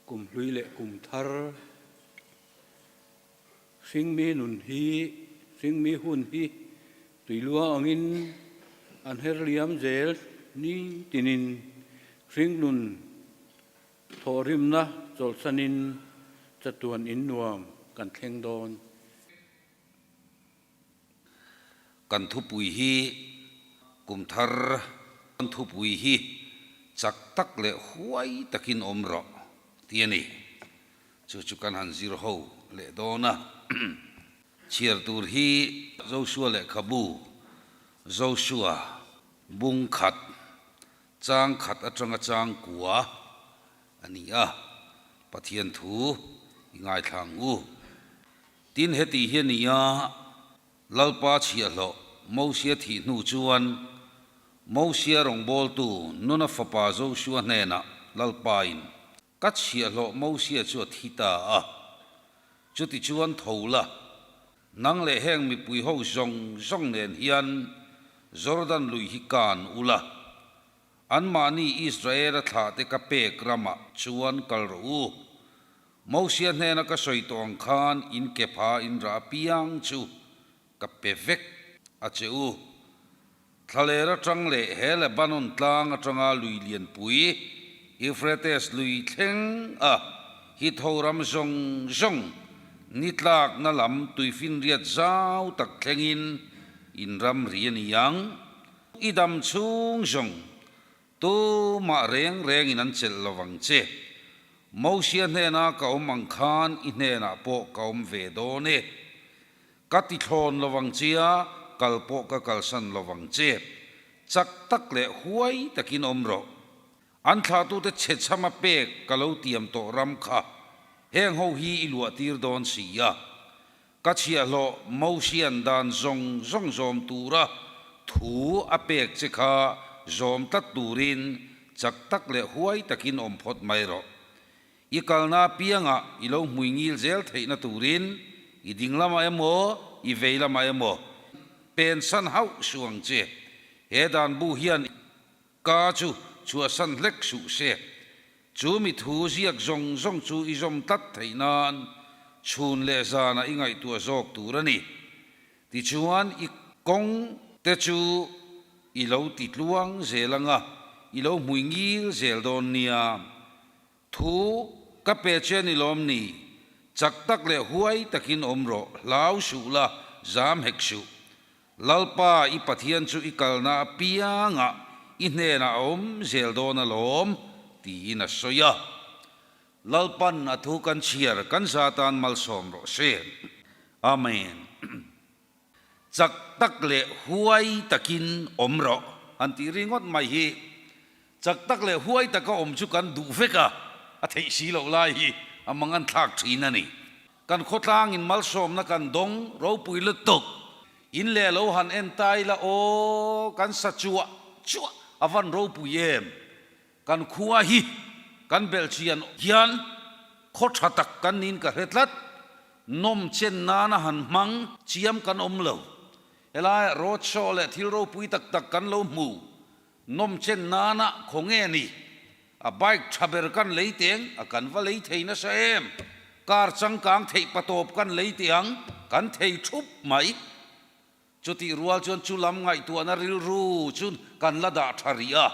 Kum hlui leh kum thar. Hringmi nun hi, hringmi hun hi tuilua angin an her liam zel ni tinin hringnun thawhrimna chawlhsanin chatuan in nuam kan thleng dawn. Kan thupui hi kum thar kan thupui hi chak tak leh huai takin awm rawh ti a ni. Chu chu kan han zir ho leh dawn a. Chhiar tur hi Joshua lehkhabu, Joshua bung khat, chang khat atanga chang kua a ni a, Pathian thu i ngaithla ang u. Tin, heti hi a ni a, Lalpa chhiahhlawh Mosia thih hnu chuan Mosia rawngbawltu Nuna fapa Joshua hnenah Lalpain, Ka chhiahhlawh Mosia chu a thi ta a, chutichuan tho la, nang leh heng mipui ho zawng zawng nen hian Jordan lui hi kan u la, anmahni Israela thlahte ka pek ramah chuan kal rawh u. Mosia hnena ka sawi tawh ang khan in ke pha in rah apiang chu ka pe vek a che u. Thlaler atang leh he Lebanon tlang atanga lui lianpui Euphrates lui thleng a Hitho ram zawng zawng ni tlakna lam tuifinriat zau tak thlengin in ram ri a ni ang. I dam chhung zawng Tumah reng rengin an chelh lo vang che. Mosia hnena ka awm ang khan i hnenah pawh ka awm ve dawn e. Ka ti thlawn lo vang chia, kal pawh ka kalsan lo vang che. Chak tak leh huai takin awm rawh. An thlahtute chhe chhama pek ka lo tiam tawh ram kha heng ho hi i luahtir dawn si a. Ka chhiahhlawh Mosian dan zawng zawng zawm tura thu a pek che kha zawm tlat turin chak tak leh huai takin awm phawt mai rawh. I kalna apiangah i lo hmui ngil zel theihna turin i ding lamah emaw i vei lamah emaw pensan hauh suh ang che. He dan bu hian ka chu chhuahsan hlek suh se. Chu mi thu ziak zawng zawng chu i zawm tlat theih nan chhun leh zanah i ngaihtuah zawk tur a ni. Tichuan i kawng te chu i lo ti tluang zel ang a, i lo hmui ngil zel dawn nia. Thu ka pe che a ni lawm ni? Chak tak leh huai takin awm rawh, hlau suh la, zam hek suh. Lalpa i Pathian chu i kalna apiangah i hnenah a awm zel dawn alawm, tiin a sawi a. Lalpan a thu kan chhiar kan za tan malsawm rawh se. Amen. Chak tak leh huai takin awm rawh han tih ringawt mai hi chak tak leh huai taka awm chu kan duh vek a, a theih si loh lai hi a mangan thlak thin a ni. Kan khawtlangin malsawmna kan dawng ropui lutuk. In leh lo han en ta ila aw, kan sa chuah chuah a van ropui em. Kan khua hi kan belhchian hian khaw tha tak kan niin ka hre tlat. Nawm chen nana han hmang chiam kan awm lo. Helaiah road show leh thil ropui tak tak kan lo hmu. Nawm chen nana khaw nge ni? A bike tha ber kan lei teng a kan va lei thei nasa em? Car changkang theih patawp kan lei teh ang, kan thei thup mai. Chutih rual chuan chu lam ngaihtuahna rilru chu kan la dah tha rih a,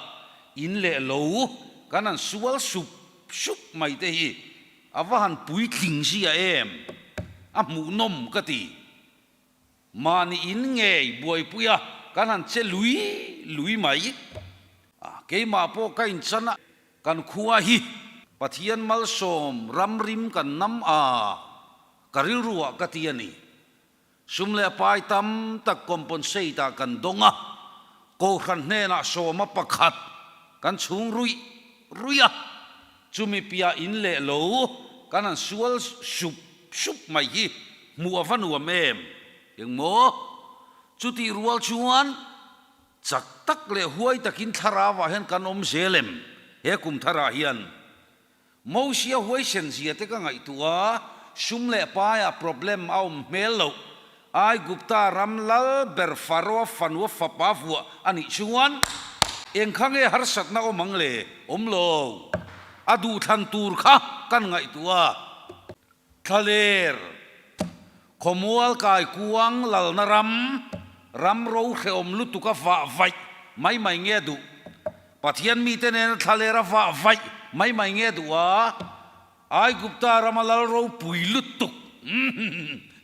in leh lo kan han sual sup sup mai te hi a va han puitling zia em? A hmuhnawm ka ti. Mahni in ngei buaipui a, kan han che lui lui mai. A, keimah pawh ka inchan a, kan khua hi Pathian malsawm ramrim kan nam a, ka rilruah ka ti a ni. Sum leh pai tam tak compensate ah kan dawng a, Kohhran hnenah sawma pakhat kan chhung ruih ruih a, chumi piah in leh lo kan han sual sup sup mai hi hmuh a va nuam em? Engmaw? Chutih rual chuan chak tak leh huai takin thlarauah hian kan awm zel em? He kum tharah hian Mosia huaisen zia te ka ngaihtuah a, sum leh paiah problem a awm hmel loh. Aigupta ram lal ber Faroa fanua fapa vuah a nih chuan engkha nge harsatna awm ang le? Awm lo. A duhthlan tur kha kan ngaihtuah a. Thlaler, khawmual kaikuang lalna ram, ram ro hrehawm lutuk a vah vaih mai mai nge duh? Pathian mite nena thlaler a vah vaih mai mai nge duh a? Aigupta rama lal ropui lutuk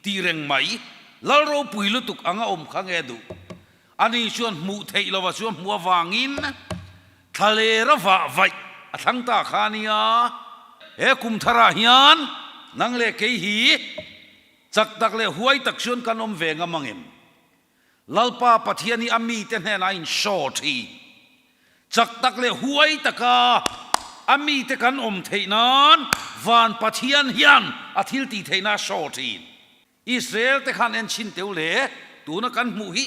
tih reng mai, lal ropui lutuk anga awm kha nge duh? Ani chuan hmuh theih lova chuan hmuh avangin thlaler a vah vaih a thlang ta kha a nia. He kum tharah hian nang leh kei hi chak tak leh huai tak chuan kan awm ve ngam angem? Lalpa Pathian hi a mite hnenah a inshaw thin. Chak tak leh huai taka a mite kan awm theih nan van Pathian hian a thil tih theihna a show thin. Israel te khan en chhin teu le, tuna kan hmuh hi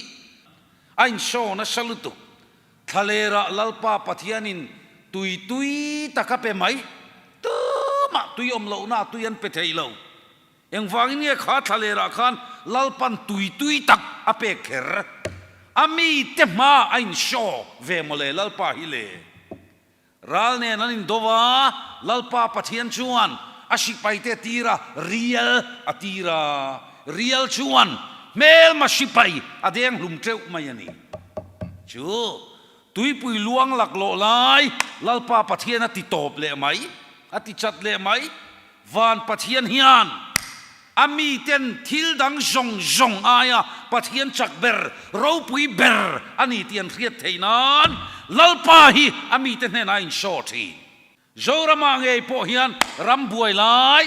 a inshaw nasa lutuk. Thlalerah Lalpa Pathianin tui tui tak a pe mai. Tumah tui awm lohna a tui an pe thei lo. Engvangin nge kha thlalerah khan Lalpan tui tui tak a pek kher? A mite hma a inshaw ve mawle Lalpa hi le. Ral nen an indo a, Lalpa Pathian chuan a sipaite tir a, rial a tir a. Rial chuan hmelma sipai a deng hlum teuh mai a ni. Chu tuipui luang laklawh lai Lalpa Pathian a ti tawp leh mai, a ti chat leh mai. Van Pathian hian a miten thil dang zawng zawng aia Pathian chak ber, ropui ber a ni tih an hriat theih nan Lalpa hi a mite hnenah a inshaw thin. Zoramah ngei pawh hian ram buai lai,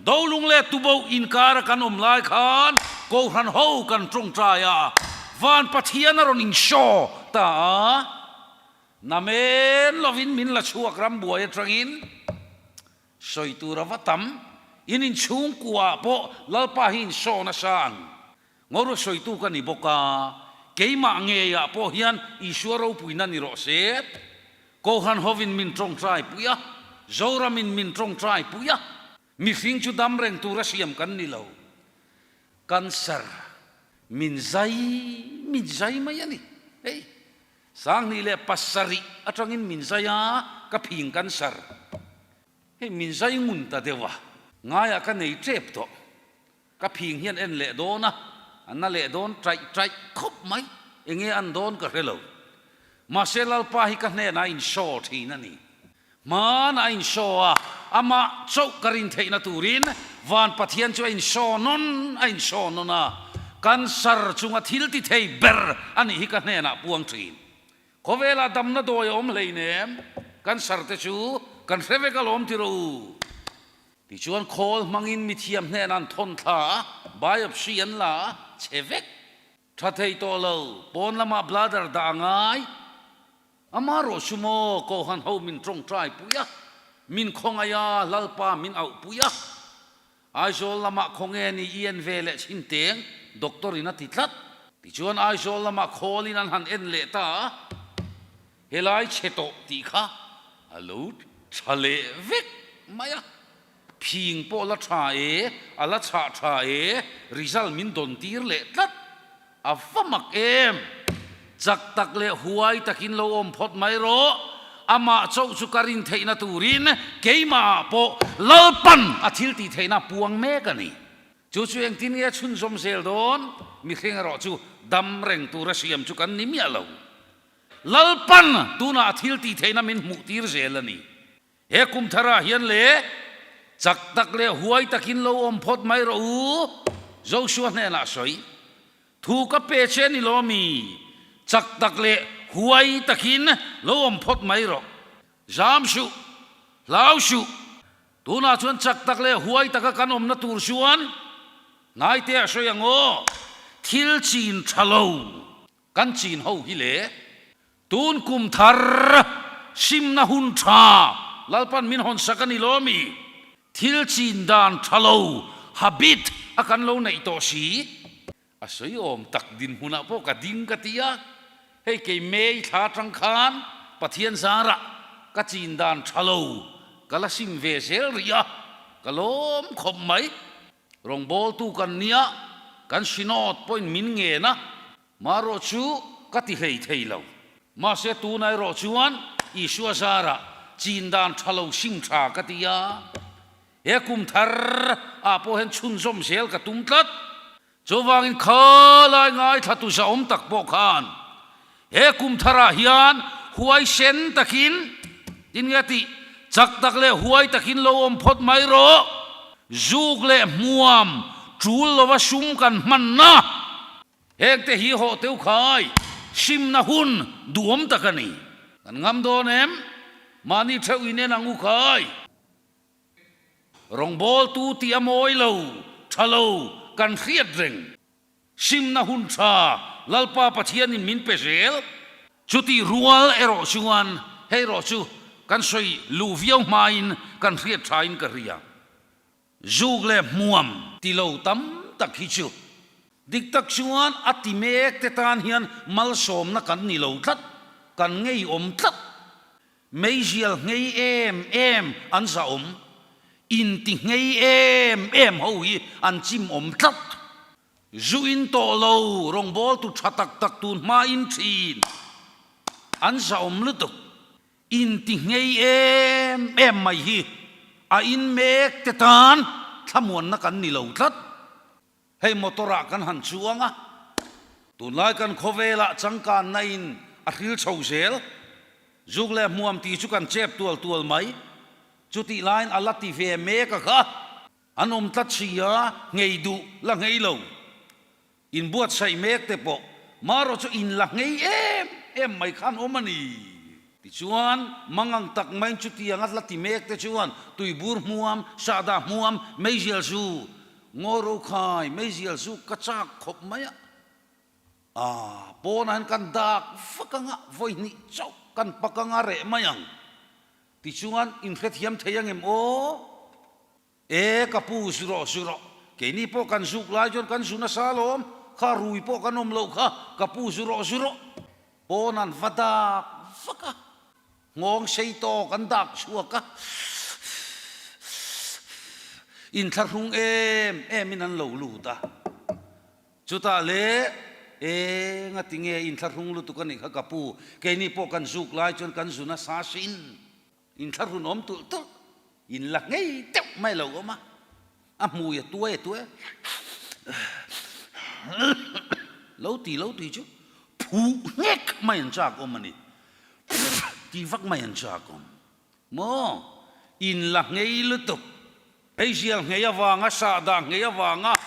Dolung leh Tuboh inkara kan awm lai khan Kohhran ho kan tawngtai a, Van Pathian a rawn inshaw ta a. Namen lovin min la chhuak ram buai atangin sawi tur a va tam. In inchhungkuaah pawh Lalpa hi insaw nasa ang. Ngawr sawitu ka ni bawk a, keimah ngeiah pawh hian Isua ropuina ni rawh se. Kohhran hovin min tawngtai pui a, Zoramin min tawngtai pui a, mihring chu dam reng tura siam kan ni lo. Cancer min zai min zai mai a ni. Hei. 2007 atangin min zai a, ka phing cancer. Hei min zai ngun ta deuh a, ngaiah ka nei tep tawh. Ka phing hian en leh dawn a, a na leh dawn taih taih khawp mai. Enge an dawn ka hre lo. Mahse Lalpa hi ka hnenah a inshaw thin a ni. Hmanah a inshaw a, amah chauh ka rin theihna turin Van Pathian chu a inshaw nawn a inshaw nawn a, cancer chunga thil ti thei ber a nih hi ka hnenah puang thin. Khawvelah damna dawi a awm hleinem, cancer te chu kan hre vek alawm ti rawh u. Tichuan khawl hmangin mithiam hnenah an thawn thla a, biopsy an la a, chhe vek. Tha thei tawh lo, pawn lamah bladder dah a ngai. Ama rawh chu maw, Kohhran ho min tawngtai pui a, min khawngaih a, Lalpa min auh pui a. Aizawl lamah khawnge ni i en ve leh chhin teng, doctor in a ti tlat. Tichuan Aizawl lamah khawlin an han en leh ta a, helai chhe tawh tih kha a lo tha leh vek mai a. Phing pawh la tha e, a la chhah tha e, result min dawn tir leh tlat. A va mak em! Chak tak leh huai takin lo awm phawt mai rawh. Amah chauh chu ka rin theihna turin keimahah pawh Lalpan a thil tih theihna a puang mek a ni. Chu chu engtin nge a chhunzawm zel dawn? Mihring erawh chu dam reng tura siam chu kan ni miah lo. Lalpan tunah a thil tih theihna min hmuh tir zel a ni. He kum tharah hian le chak tak leh huai takin lo awm phawt mai rawh u, Joshua hnenah sawi. Thu ka pe che ni lo mi, chak tak leh huai takin lo awm phawt mai rawh. Zam suh, hlau suh. Tunah chuan chak tak leh huai taka kan awmna tur chuan hnaite a sawi ang aw, thil chin tha lo kan chin ho hi le. Tun kum thar simna hun tha Lalpan min hawn sak a ni lo mi? Thil chin dan tha lo, habit, a kan lo neih tawh si. A sawi awm tak dinhmunah pawh ka ding ka ti a, hei kei May thla atang khan Pathian zarah ka chin dan tha lo ka la sim ve zel rih a, ka lawm khawp mai. Rawngbawltu kan nia, kan Synod pawhin min ngen a, Marawh chu ka ti hlei thei lo. Mahse tunah erawh chuan Isua zarah Chin dan tha lo sim tha ka ti a, he kum thar ah pawh hian chhunzawm zel ka tum tlat. Chuvangin khalai ngaithla tu zahawm tak pawh khan he kum thar ah hian huaisen takin tin nge tih chak tak leh huai takin lo awm phawt mai rawh. Zuk leh hmuam tul lova sum kan hmanna. Hengte hi hawh teu khai simna hun duhawm tak a ni. Kan ngam dawn em? Mahni theuh in en ang u khai. Rawngbawltu tih a mawi lo, tha lo, kan hriat reng. Simna hun tha Lalpa Pathianin min pe zel. Chutih rual erawh chuan hei rawh chu kan sawi luh viau hmain kan hriat thain ka hria. Zuk leh hmuam ti lo tam tak hi chu dik tak chuan a ti mek te tan hian malsawmna kan ni lo tlat, kan ngeiawm tlat. Meizial nghei em em an zahawm, inti nghei em em ho hi an chimawm tlat. Zu in tawh lo, rawngbawltu tha tak tak tun hma in thin an zahawm lutuk. Inti nghei em em mai hi a in mek te tan thlamuanna kan ni lo tlat. Hei motor ah kan han chuang a, tunlai kan khawvelah changkanna in a hril chho zel. Zuk leh hmuam tih chu kan chep tual tual mai. Chutih laiin a la ti ve mek a kha. An awm tlat si a, nghei duh la nghei lo. Inbuatsaih mek te pawh marawh chu inla nghei em em mai khan awm a ni. Tichuan, mangang tak maiin chutiang a la ti mek te chuan tuibur hmuam, sahdah hmuam, meizial zu, ngaw ro khai, meizial zu ka chak khawp mai a. Aaa, pawnah hian kan dak vak anga vawihnih chauh kan pak anga reh mai ang. Tichuan, inhrethiam thei angem aw? E ka pu, zu rawh, zu rawh. Keini pawh kan zuk lai chuan kan zu nasa alawm, kha rui pawh kan awm loh kha, ka pu zu rawh, zu rawh. Pawn an va dak vak a, nghawng sei tawk an dak chhuak a, inthlahrung em em in an lo lut a. Chutah le, e ngatinge inthlahrung lutuk a nih kha ka pu, keini pawh kan zuk lai chuan kan zu nasa sin. Inthlahrun awm tulh tulh, in la ngei deuh mai lo awm a, a hmui a tuai a tuai a, lo ti lo ti chu phuh nghek mai an chak awm a ni, ti vak mai an chak awm maw, in la ngei lutuk, hei zial nghei avanga sahdah nghei avanga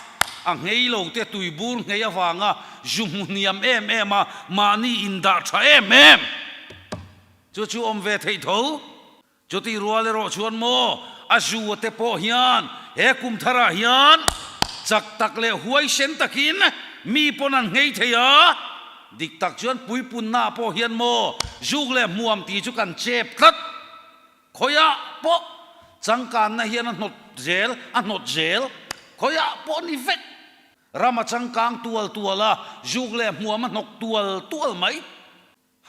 a nghei lo te tuibur nghei avanga zu hmu hniam em em a mahni indah tha em em. Chu chu awm ve theih tho. Chutih rual erawh chuan maw a zu te pawh hian he kum tharah hian chak tak leh huaisen takin mi pawn an nghei thei a, dik tak chuan puipunna pawh hian maw zuk leh hmuam tih chu kan chep tlat. Khawiah pawh changkanna hian a hnawt zel, a hnawt zel. Khawiah pawh ni vek. Ram a changkang tual tual a, zuk leh hmuam a hnawk tual tual mai.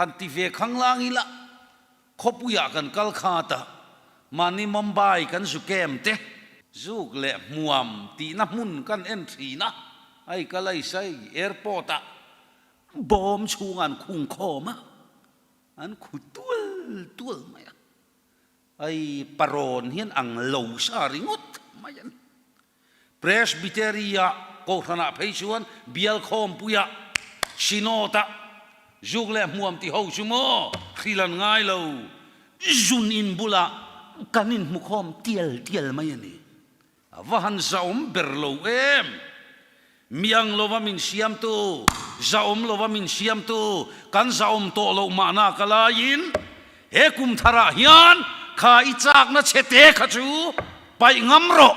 Han ti ve khanglang ila, khawpuiah kan kal khat a, mahni Mumbai kan zu kem te, zuk leh hmuam tihna hmun kan en thin a, hei ka laisai airport ah bawm chhungah an khung khawm a, an khu tual tual mai a, hei parawn hian ang lo sa ringawt mai a ni. Presbytery-ah Kohhranah phei chuan bial khawmpuiah Synod-ah zuk leh hmuam ti ho chu maw hril an ngai lo. Zun in bulah kan inhmu khawm tial tial mai a ni. A va han zahawm ber lo em! Mi ang lova min siamtu, zahawm lova min siamtu, kan zahawm tawh loh mahna ka laiin he kum tharah hian kha i chakna chhe te kha chu paih ngam rawh,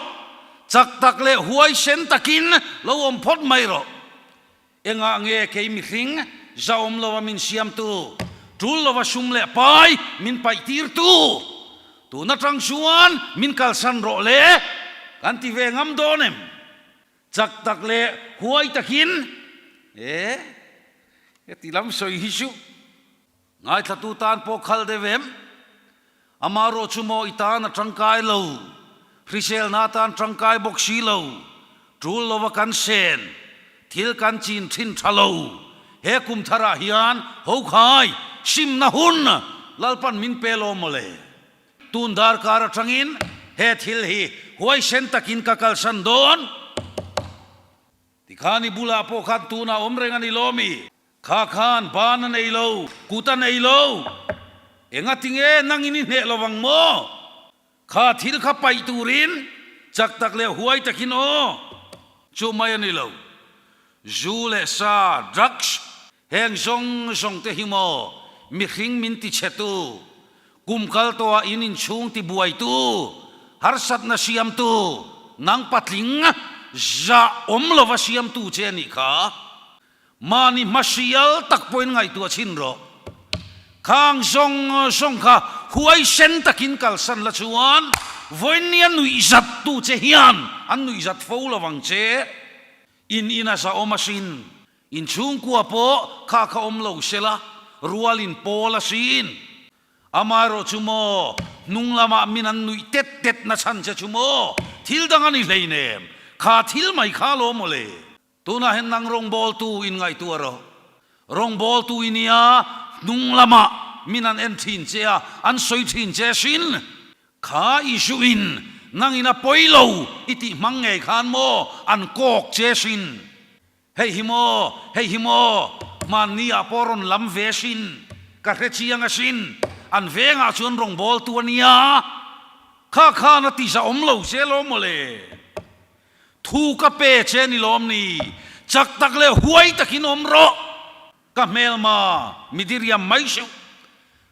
chak tak leh huaisen takin lo awm phawt mai rawh. Engah nge kei mihring zahawm lova min siamtu, tul lova sum leh pai min paih tirtu, tun atang chuan min kalsan rawh le kan ti ve ngam dawn em? Chak tak leh huai takin e heti lam sawi hi chu ngaithlatu tan pawh khal deuh em? Amaherawh chu maw i tan a tangkai lo, hriselna atan tangkai bawk si lo, tul lova kan sen, thil kan chin thin tha lo, he kum tharah hian ho khai simna hun Lalpan min pe lo mawle. Tun darkar atangin he thil hi huaisen takin ka kalsan dawn. Tikhan i bulah pawh khan tunah awm reng a ni lawmi? Kha khan ban a nei lo, kut a nei lo. Enga tinge nangin i hneh lovang maw? Kha thil kha paih turin chak tak leh huai takin aw. Chu mai a ni lo. Zu leh sa, drugs, heng zawng zawng te hi maw mihring min ti chhe tu, kum kal tawhah in inchhung ti buai tu, harsatna siam tu, nang patling zah awm lova siam tu che a nih kha. Mahni hmasial tak pawhin ngaihtuah chhin rawh. Khang zawng zawng kha huaisen takin kalsan la chuan vawinia nuihzat tu che hian an nuihzat fo lo vang che. In in a zahawm asin, in chhungkua pawh kha kha awm lo sela, rualin pawl asin. Amaherawh chu maw, hnung lamah min an nuih tet tet na chhan che chu maw, thil dang a ni hleinem, kha thil mai kha lo mawle. Tunah hian nang rawngbawltu in ngaihtuah rawh. Rawngbawltu i nia, hnung lamah min an en thin che a, an sawi thin che asin. Kha Isuin nangin a pawi lo i tih hmang ngei khan maw an kawk che asin. Hei hi maw, hei hi maw, hmanni ah pawh rawn lam ve asin, ka hre chiang asin, an vengah chuan rawngbawltu a nia. Kha khan a ti zahawm lo zel aw mawle. Thu ka pe che ni lawm ni? Chak tak leh huai takin awm rawh. Ka hmelma mi diriam mai hreuh.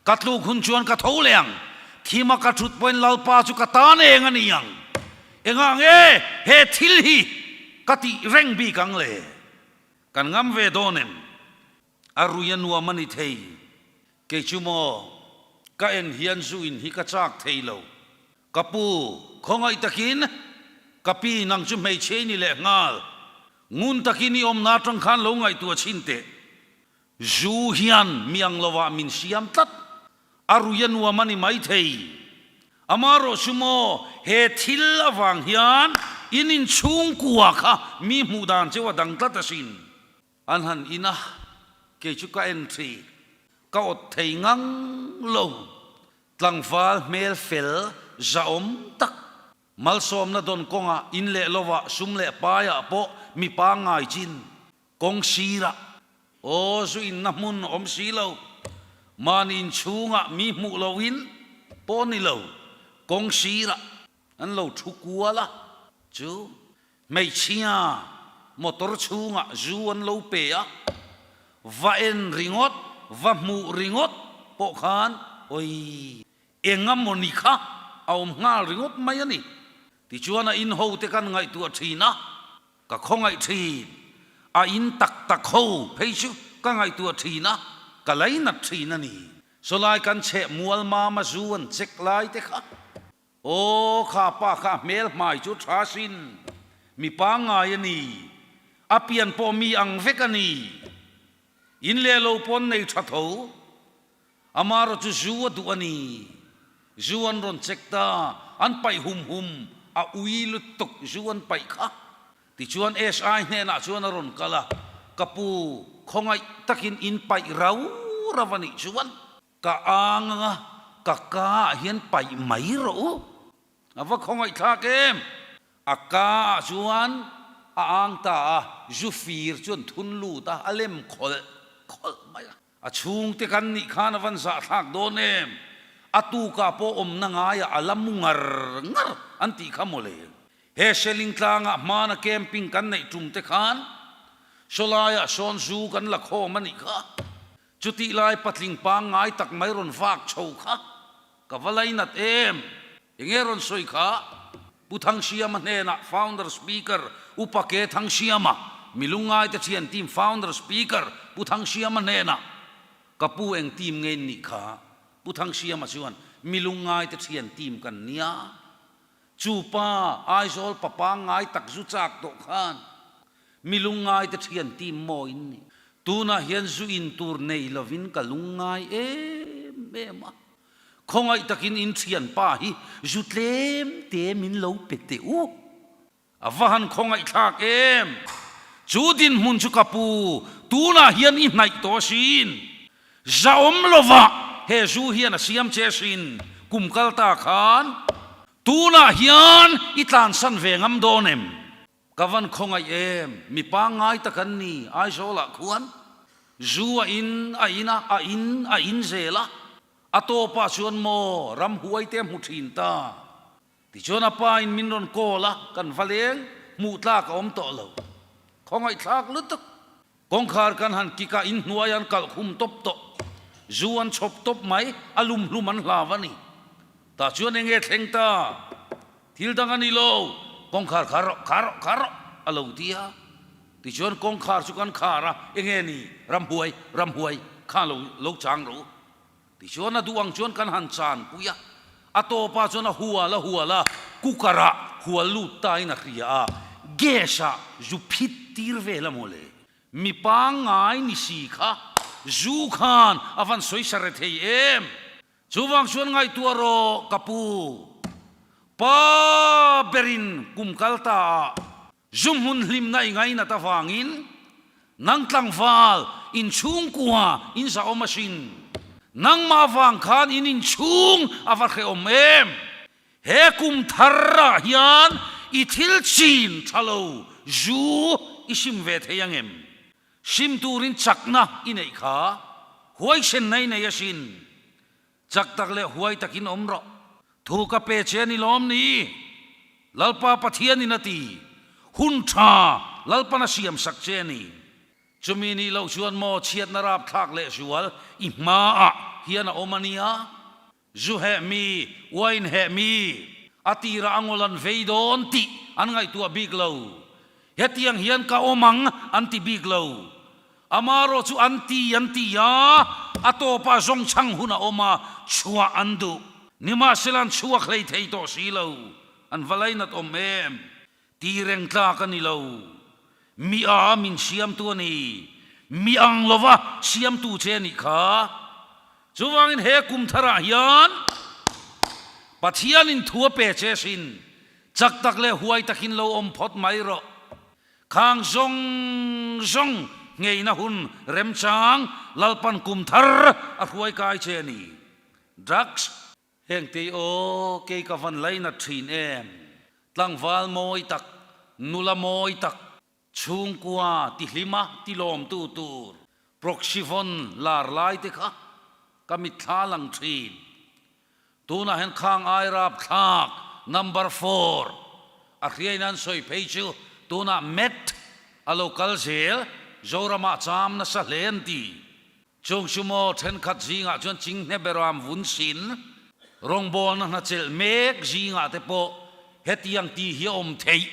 Ka tluk hun chuan ka tho leh ang. Thima ka thut pawhin Lalpa chu ka tan eng a ni ang. Engah nge he thil hi ka tih reng bik ang le? Kan ngam ve dawn em? A rui a nuam a ni thei. Kei chu maw, ka en hian zu in hi ka chak thei lo. Ka pu, khawngaih takin ka pi nang chu hmeichhe i ni leh nghal. Ngun takin i awmna atang khan lo ngaihtuah chhin teh. Zu hian mi ang lovah min siam tlat. A rui a nuam a ni maithei. Amaherawh chu maw, he thil avang hian in inchhungkua kha mi hmuh dan cheu a dang tlat asin. An han in a, kei chu ka en thin. Ka awt thei ngang lo. Tlangval hmel fel zahawm tak, malsawmna dawn kawngah in leh lovah sum leh paiah pawh mi pangngai chin, kawng sirah aw zu inna hmun awm si lo, mahni inchhungah mi hmuh loin pawh ni lo, kawng sirah an lo thu kual a, chu Hmeichhia motor chhungah zu an lo pe a, va en ringawt, va hmuh ringawt pawh khan oi eng a mawni kha a awm nghal ringawt mai a ni. Tichuan a in ho te kan ngaihtuah thin a, ka khawngaih thin, a in tak tak ho phei chu ka ngaihtuah thin a, ka lainat thin a ni. Sawlai kan chheh mual mama zu an check lai te kha. Aw, kha pa kha a hmel hmai chu tha sin, mi pangngai a ni, a pian pawh mi ang vek a ni. In leh lo pawn nei tha tho, amarawh chu zu a duh a ni. Zu an rawn check ta, an paih hum hum, a ui lutuk zu an paih kha. Tichuan SI hnenah chuan a rawn kal a, Ka pu, khawngaih takin in paih rau rau a nih chuan. Ka ang anga ka ka ah hian paih mai rawh u. A va khawngaih thlak em? A ka ah chuan a ang ta a, zu fir chuan thun lut a, a lem khawlh khawlh mai a. A chhungte kan nih khan a van zah thlak dawn em? A tukah pawh awmna ngaiah a la mu ngar ngar an tih kha mawle. He Seling tlangah hmana camping kan neih tum te khan sawlaiah sawn zu kan la khawm a nih kha. Chutih lai patling pangngai tak mai rawn vak chho kha ka va lainat em? Enge rawn sawi kha? Pu Thangsiama hnenah Founder Speaker Upa Ke Thangsiama, mi lungngaite thian team Founder Speaker Pu Thangsiama hnenah ka pu eng team nge in nih kha? Pu Thangsiama chuan mi lungngaite thian team kan nia. Chu pa Aizawl pa pangngai tak zu chak tawh khan mi lungngaite thian team maw in nih? Tunah hian zu in tur nei lovin ka lungngai em em a, khawngaih takin in thianpa hi zu tlem te min lo pe teh u. A va han khawngaih thlak em! Chu dinhmun chu ka pu, tunah hian i hnaih tawh asin. Zahawm lovah he zu hian a siam che asin. Kum kal ta khan tunah hian i tlansan ve ngam dawn em? Ka van khawngaih em, mi pangngai tak an ni Aizawlah khuan zu a in a in a, a in a in zel a, a tawpah chuan maw ramhuai te a hmu thin ta. Tichuan a pa in min rawn call a, kan va leng, hmuh tlak a awm tawh lo. Khawngaihthlak lutuk. Kawngkhar kan han kik a, inhnuai an kalh khum tawp tawh. Zu an chhawp tawp mai, a lum hlum an hlau a ni. Tah chuan eng nge thleng ta? Thil dang a ni lo, kawngkhar khar rawh, khar rawh, khar rawh a lo ti a. Tichuan kawngkhar chu kan khar a, eng nge ni? Ramhuai, ramhuai, kha lo lo chang rawh u. Tichuan a duh ang chuan kan han chan pui a, a tawpah chuan a hual a hual a, cooker ah hual lut ta in a hria a, gas ah zu phit tir vel a mawle. Mi pangngai ni si kha zu khan a van sawi sa re thei em? Chuvang chuan ngaihtuah rawh ka pu. Pa berin kum kal ta ah Zu hmun hlimna i ngainat avangin nang tlangval inchhungkua in zahawm asin. Nangmah avang khan in inchhung a va hrehawm em? He kum tharah hian i thil chin tha lo zu i sim ve thei ang em? Sim turin chakna i neih kha huaisenna i nei asin. Chak tak leh huai takin awm rawh. Thu ka pe che a ni lawm ni? Lalpa Pathianin a ti. Hun tha Lalpan a siam sak che a ni. Chumi nih loh chuan maw chhiatna rapthlak leh zual i hmaah hian a awm a nia. Zu heh mi, uain heh mi, a tirah a ngawl an vei dawn tih an ngaihtuah bik lo. Hetiang hian ka awm ang an ti bik lo. Amarawh chu an ti an ti a, a tawpah zawng chhang hun a awm a, chhuah an duh. Nimahsela an chhuak hlei thei tawh si lo. An va lainat awm em? Ti reng tlak a ni lo. Mi a min siamtu a ni. Mi ang lova siamtu che a nih kha. Chuvangin he kum tharah hian Pathianin thu a pe che sin. Chak tak leh huai takin lo awm phawt mai rawh. Khang zawng zawng ngeina hun remchang Lalpan kum thar a hruai kai che a ni. Drugs. Heng tei aw kei ka van lainat thin em. Tlangval mawi tak, nula mawi tak, chhungkua tihlima tilawmtu tur Proxyvon lar lai te kha ka mitthla lang thin. Tunah hian khang ai rapthlak number four a hriain an sawi phei chu tunah Met a lo kal zel Zoramah cham nasa hle an ti. Chung chu maw thenkhat zingah chuan Chinghne Beram vun sin rawngbawlna hna chelh mek zingah te pawh hetiang ti hi a awm theih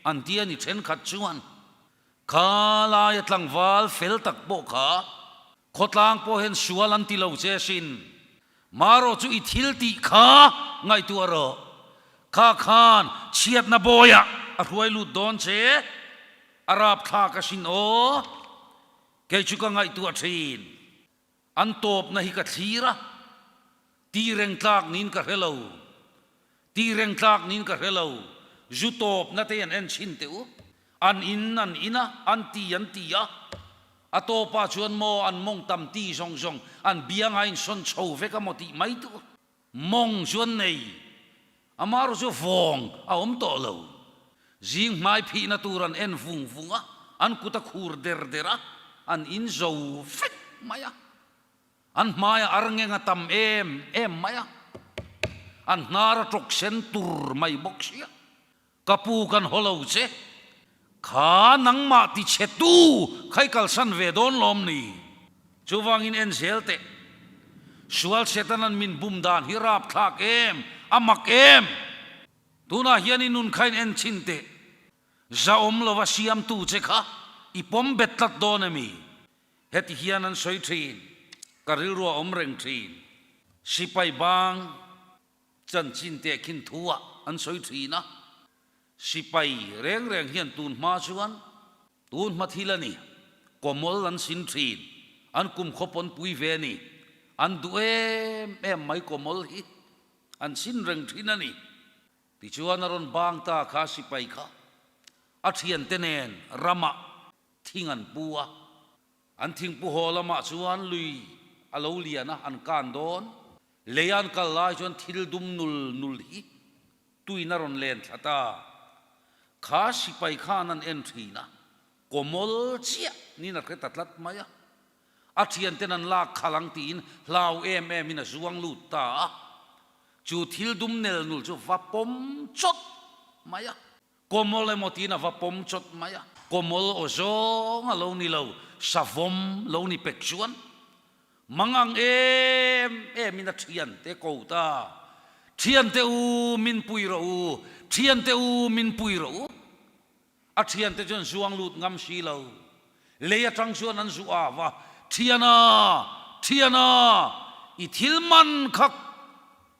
an ti a ni thenkhat chuan. Kha laia tlangval fel tak pawh kha khawtlang pawh hian sual an ti lo che sin. Marawh chu i thil tih kha ngaihtuah rawh. Kha khan chhiatna bawiah a hruai lut dawn che, a rapthlak asin aw. Kei chu ka ngaihtuah thin. An tawpna hi ka thlir a, ti reng tlak niin ka hre lo. Ti reng tlak niin ka hre lo. Zu tawpna te an en chhin teh u. An in an in a, an ti an ti a. A tawpah chuan maw an mawng tam ti zawng zawng an bianga insawn chho vek a maw tih mai tur. Mawng chu an nei. Amaherawh chu vawng a awm tawh lo. Zing hmai phihna tur an en vung vung a, an kut a khur der der a, an in zo vek mai a. An hmaiah arngeng a tam em em mai a, an hnar a tawk sen tur mai bawk sia. Ka pu kan haw lo che, kha nangmah ti chhe tu kha i kalsan ve dawn lawm ni? Chuvangin en zel teh, sual Setanan min bum dan hi rapthlak em, a mak em? Tunah hian i nun kha in en chhin teh, zahawm lova siamtu che kha i pawm bet tlat dawn emi? Heti hian an sawi thin, ka rilru a awm reng thin. Sipai bang chanchin teh khin thu ah an sawi thin a, sipai reng reng hian tun hma chuan tun hma thil a ni, kawmawl an sin thin, an kum khaw pawn pui ve a ni, an duh em em mai kawmawl hi an sin reng thin a ni. Tichuan a rawn bang ta kha sipai kha a thiante nen ramah Thing an pu a, an thingpu haw lamah chuan lui a lo lian a, an kan dawn. Lei an kal lai chuan thil dum nul nul hi tuin a rawn len thla ta. Kha sipai khan an en thin a, kawmawl chiah niin a hre ta tlat mai a. A thianten an lak khalh ang tiin hlau em em in a zuang lut ta a. Chu thil dum nel nul chu va pawm chawt mai a. Kawmawl emaw tiin a va pawm chawt mai a. Kawmawl aw zawng a lo ni lo, savawm lo ni pek chuan mangang em em in a thiante ko ta. Thiante u min pui rawh u, thiante u min pui rawh u. A thiante chuan zuang lut ngam si lo. Lei atang chuan an zu av a, Thiana! Thiana! I thil man kha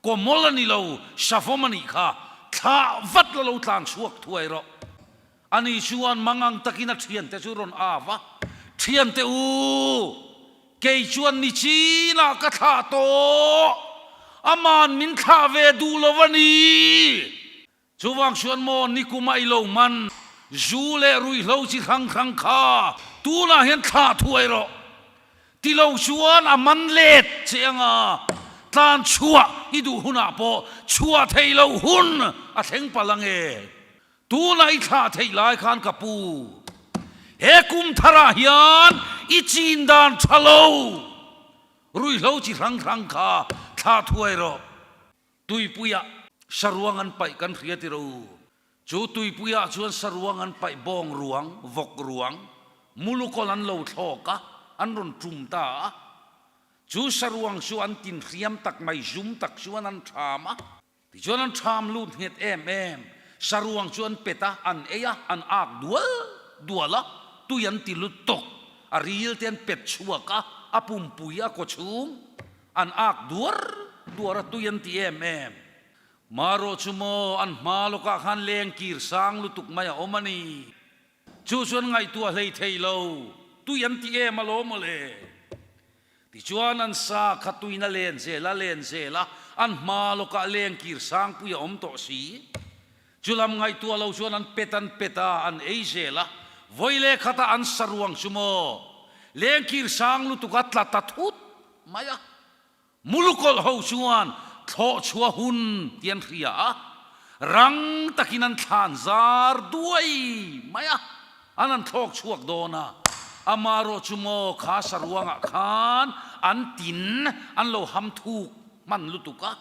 kawmawl a ni lo, savawm a nih kha, thlah vat la lo tlan chhuak thuai rawh. Ani chuan mangang takin a thiante chu rawn av a, Thiante u! Kei chuan ni chinah ka thlah tawh, aman min thlah ve duh lo a ni. Chuvang chuan maw nikuma i lo man zu leh ruihhlo chi hrang hrang kha tunah hian thlah thuai rawh. Ti lo chuan a man let che anga tlan chhuah i duh hunah pawh chhuah theih loh hun a thleng palh ange. Tunah i thlah theih lai khan ka pu, he kum tharah hian i chin dan tha lo ruihhlo chi hrang hrang kha thlah thuai rawh. Tuipuiah saruang an paih kan hria ti ro. Chu tuipuiah chuan saruang an paih bawng ruang, vawk ruang, mulukawl an lo thlawk a, an rawn tum ta a. Chu saruang chu an tin hriam tak mai, zum tak chuan an tham a. Tichuan an tham lut nghet em em. Saruang chu an pet a, an ei a, an ak dual dual a, tui an ti lut tawk. A ril te an pet chhuak a, a pumpui a kawchhung. An ak duar duar a tui an ti em em. Marawh chu maw an hma lawkah khan leng kir sang lutuk mai a awm a ni. Chu chuan ngaihtuah hlei thei lo, tui an ti em alawm mawle. Tichuan an sa kha tuin a len zel a len zel a, an hma lawkah leng kir sang pui a awm tawh si. Chu lam ngaihtuah lo chuan an pet an pet a, an ei zel a, vawi leh khatah an sa ruang chu maw leng kir sang lutuk a tla ta thut mai a. Mulukawlh ho chuan thlawh chhuah hun ti an hria a, rang takin an thlan zar duai mai a, an han thlawk chhuak dawn a. Amarawh chu maw kha saruangah khan an tin an lo ham thuk hman lutuk a.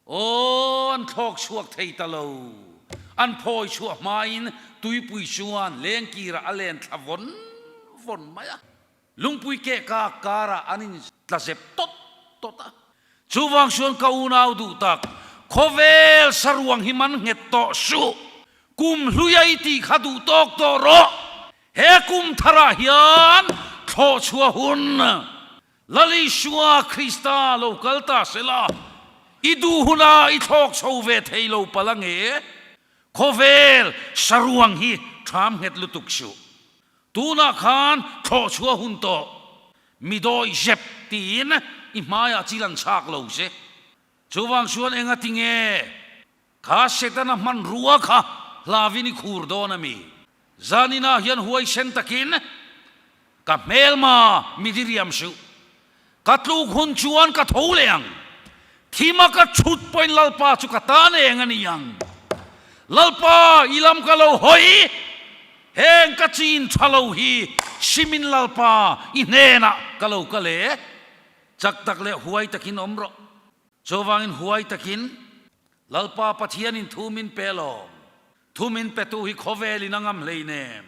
Aw, an thlawk chhuak thei ta lo. An phawi chhuah hmain tuipui chuan lengkirah a len thla vawn vawn mai a. Lungpui keh kak karah an in tla zep tawt tawt a. Chuvang chuan ka unau duh tak, khawvel saruang hi man nghet tawh suh. Kum hluia i tih kha duh tawk tawh rawh. He kum tharah hian thlawh chhuah hun Lal Isua Krista lo kal ta sela, i duh hunah i thlawk chho ve thei lo palh ange? Khawvel saruang hi ṭham nghet lutuk suh. Tunah khan thlawh chhuah hun tawh, mi dawi zep tiin i hmaiah chil an chhak lo che. Chuvang chuan enga tinge kha Setana hmanrua kha hlavin i khur dawn a mi? Zaninah hian huaisen takin ka hmelma mi diriam suh. Ka tluk hun chuan ka tho leh ang. Thima ka chhut pawhin Lalpa chu ka tan eng a ni ang. Lalpa, i lam ka lo hawi, heng ka chin tha lo hi simin Lalpa i hnenah ka lo kal e. Chak tak leh huai takin awm rawh. Chuvangin huai takin Lalpa Pathianin thu min pe lawm. Thu min petu hi khawvelin a ngam hleinem.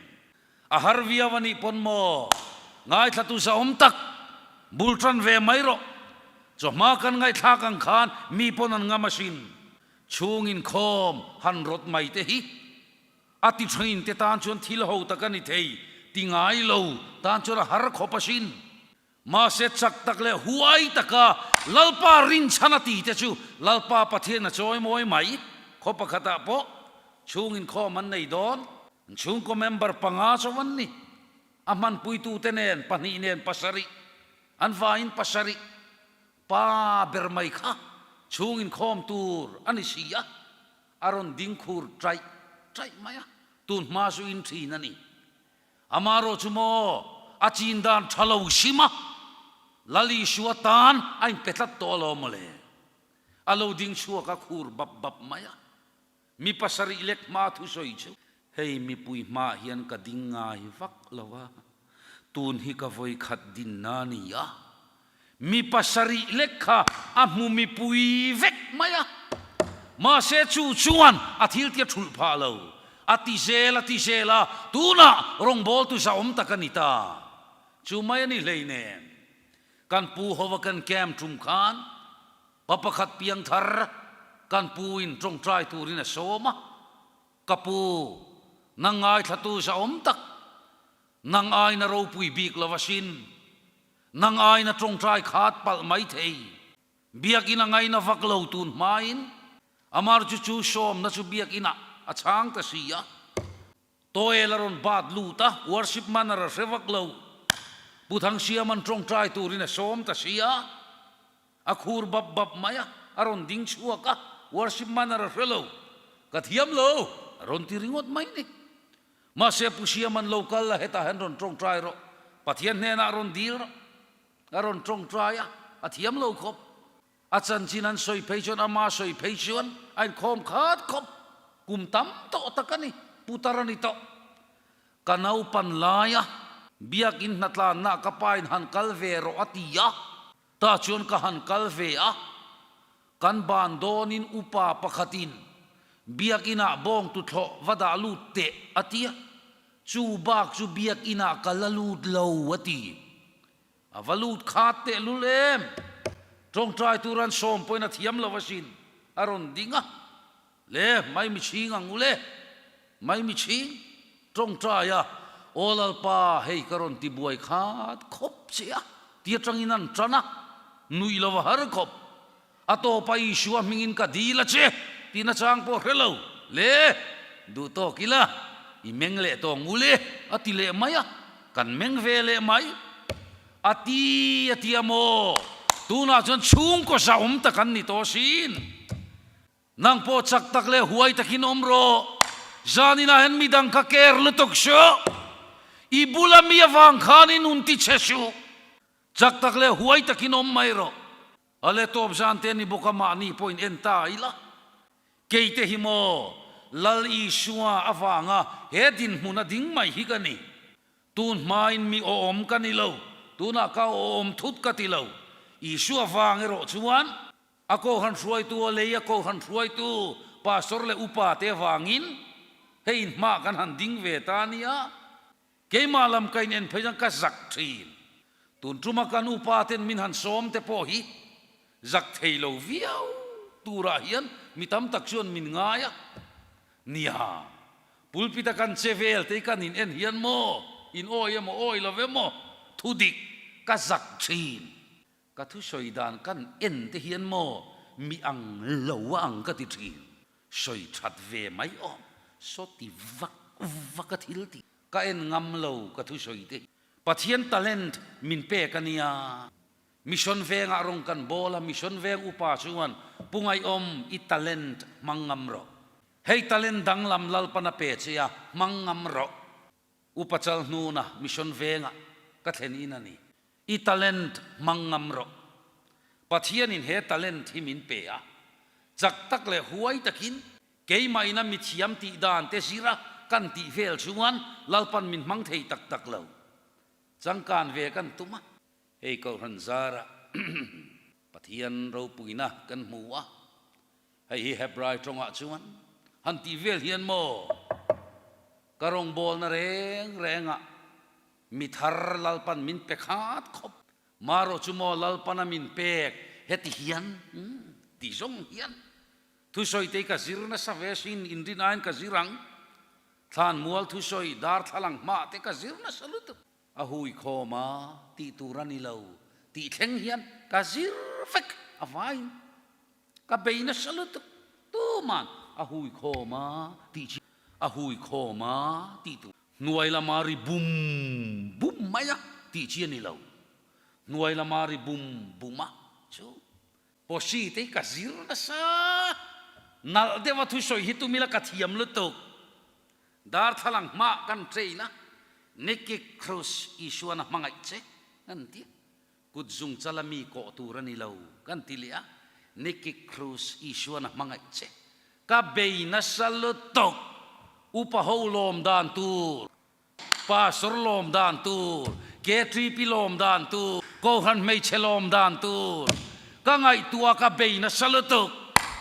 A har viau a nih pawn maw? Ngaithlatu zahawm tak, bul tan ve mai rawh. Chawhma kan ngaihthlak ang khan mi pawn an ngam asin. Chhung inkhawm han rawt mai te hi a ti thin te tan chuan thil ho tak a ni thei ti ngai lo tan chuan a har khawp asin. Mahse chak tak leh huai taka Lalpa rinchhan a ti te chu Lalpa Pathian a chawi mawi mai. Khaw pakhatah pawh chhung inkhawm an nei dawn. An chhungkaw member panga chauh an ni. A hmanpuitute nen pahnih nen pasarih, an vaiin pasarih pa ber mai kha chhung inkhawm tur a ni si a, a rawn ding khur chaih chaih mai a, tun hma chu in thin a ni. Amarawh chu maw a chin dan tha lo hrim a? Lal Isua tan a inpe tlat tawh alawm mawle. A lo ding chhuak a khur bap bap mai a. Mi pasarih lek hma thusawi chu. Hei mipui hmaah hian ka ding ngai vak lo a, tun hi ka vawi khat dinna a ni a. Mi pasarih lek kha a hmu mipui vek mai a. Mahse chu chuan a thil tia thulh phah lo. A ti zel a ti zel a, tunah rawngbawltu zahawm tak a ni ta. Chu mai a ni hleinem. Kan pu hova kan camp tum khan pa pakhat piang thar kan pu in tawngtai turin a sawm a, Ka pu, nang ngaithlatu zahawm tak, nang aina ropui bik lo asin, nang aina tawngtai khat palh mai thei, biakinn a ngaina vak lo tun hmain, amar chu chu sawmna chu biakinah a chhang ta si a. Toel a rawn bat lut a, worship manner a hre vak lo. Pu Thangsiaman tawngtai turin a sawm ta si a, a khur bap bap mai a, a rawn ding chhuak a, worship manner a hre lo. Ka thiam lo, a rawn ti ringawt mai ni. Mahse Pu Siaman lo kal la hetah hian rawn tawngtai rawh, Pathian hnenah rawn dil rawh. A rawn tawngtai a, a thiam lo khawp. A chanchin an sawi phei chuan ama sawi phei chuan a inkhawm khat khawp, kum tam tawh tak a ni, putar a ni tawh. Ka naupan laia biakin hnatlanna ka pain han kal ve rawh a ti a, tah chuan ka han kal ve a, kan ban dawnin upa pakhatin biakinah bawng tuthlawh va dah lut teh a ti a, chu bak chu biakinah ka la lut lo a ti. A va lut khat tehlul em? Tawngtai tur an sawm pawhin a thiam lo asin, a rawn ding a. Le, Maimichhing ang u le, Maimichhing, tawngtai a, Aw Lalpa, hei ka rawn ti buai khat khawp che a, ti atangin an tan a, nuih lo a har khawp. A tawpa Isua hmingin ka dil a che, tih nachang pawh hre lo. Le, duh tawk ila, i meng leh tawh ang u le, a ti leh mai a, kan meng ve leh mai. A ti a ti a maw? Tunah chuan chhungkaw zahawm tak an ni tawh asin. Nang pawh chak tak leh huai takin awm rawh. Zaninah hian midang kha care lutuk suh. I bula mi avang khan i nun ti chhe suh. Chak tak leh huai takin awm mai rawh. A le tawp zan te ni bawk a mahni pawhin en ta ila. Keite hi maw Lal Isua avanga he dinhmun a ding mai hi ka ni. Tun hmain mi awm ka ni lo, tunah ka awm thut ka ti lo. Isua vang erawh chuan a kohhran hruaitu a lei a kohhran hruaitu pastor leh upa te avangin hei inhma kan han ding ve ta a nia. Keimah lam ka in en phei chuan ka zak thin. Tun tuma kan upa ten min han sawm te pawh hi zak thei lo viau turah hian mi tam tak chuan min ngai a. Nia, pulpit a kan che vel te hi kan in en hian maw, in awi emaw awi lo emaw thu dik ka zak thin. Ka thusawi dan kan en te hian maw mi ang lo a ang ka ti thin. Sawi that ve mai awm, saw ti vak vak a thil ti. Ka en ngam lo ka thusawi te hi. Pathian talent min pek a nia. Mission vengah rawng kan bawl a, Mission veng upa chuan Pu Ngaihawm i talent hmang ngam rawh. Hei talent danglam Lalpan a pe che a, hmang ngam rawh. Upa Chalhnuna Mission vengah ka thlen in a ni. I talent hmang ngam rawh. Pathianin he talent hi min pe a, chak tak leh huai takin keimah ina mithiam tih dan te zira kan tih vel chuan Lalpan min hmang thei tak tak lo. Changkan ve kan tum a. Hei Kohhran zara Pathian ropuina kan hmu a, hei hi Hebrai tawngah chuan han tih vel hian maw ka rawngbawlna reng rengah Mi thar Lalpan min pe khat khawp. Marawh chu maw Lalpana min pek heti hian ti zawng hian thusawi te hi ka zir nasa ve sin inrin aiin ka zir ang. Thlan mual thusawi darthlalang hmah te ka zir nasa lutuk. A hui khawm a tih tur a ni lo tih thleng hian ka zir vek a vaiin ka bei nasa lutuk. Tuman a hui khawm a tih chi a hui khawm a tih tur. Hnuai lama ri bum bum mai a tih chi a ni lo. Hnuai lama ri bum bum a chu Posi te hi ka zir nasa. Nalh deuh a thusawi hi tumila ka thiam lutuk. Darthlalang hmah kan train a, Nicky Cruz Isuan a hmangaih che an ti a. Kut zung chala mi kawh tur a ni lo kan ti leh a, Nicky Cruz Isuan a hmangaih che. Ka bei nasa lutuk, upa ho lawm dan tur, pastor lawm dan tur, KTP lawm dan tur, Kohhran hmeichhe lawm dan tur, ka ngaihtuah ka bei nasa lutuk,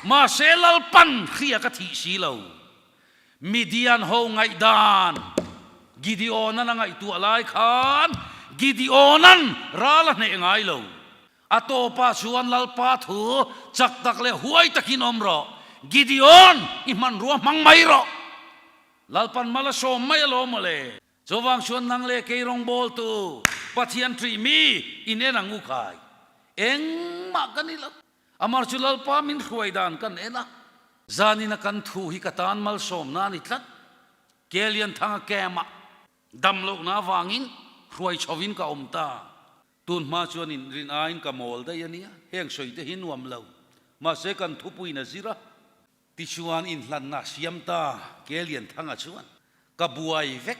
mahse Lalpan hria ka thih si lo. Midian ho ngaihdan Gideonan a ngaihtuah lai khan Gideonan ral a hneh ngai lo. A tawpah chuan Lalpa thu chak tak leh huai takin awm rawh. Gideon, i hmanrua hmang mai rawh. Lalpan mal a sawm mai alawm mawle. Chuvang chuan nang leh kei rawngbawltu Pathian ṭih mi in en ang u khai. Engmah ka ni lo. Amar chu Lalpa min hruai dan kan en a. Zanina kan thu hi ka tan malsawmna a ni tlat. Kelianthanga camp-ah damlohna avangin hruai chhovin ka awm ta. Tun hma chuan in rin aiin ka mawl daih a nia, heng sawi te hi nuam lo. Mahse kan thupuiin a zir a. Tichuan inhlanna a siam ta, Kelianthanga chuan ka buai vek,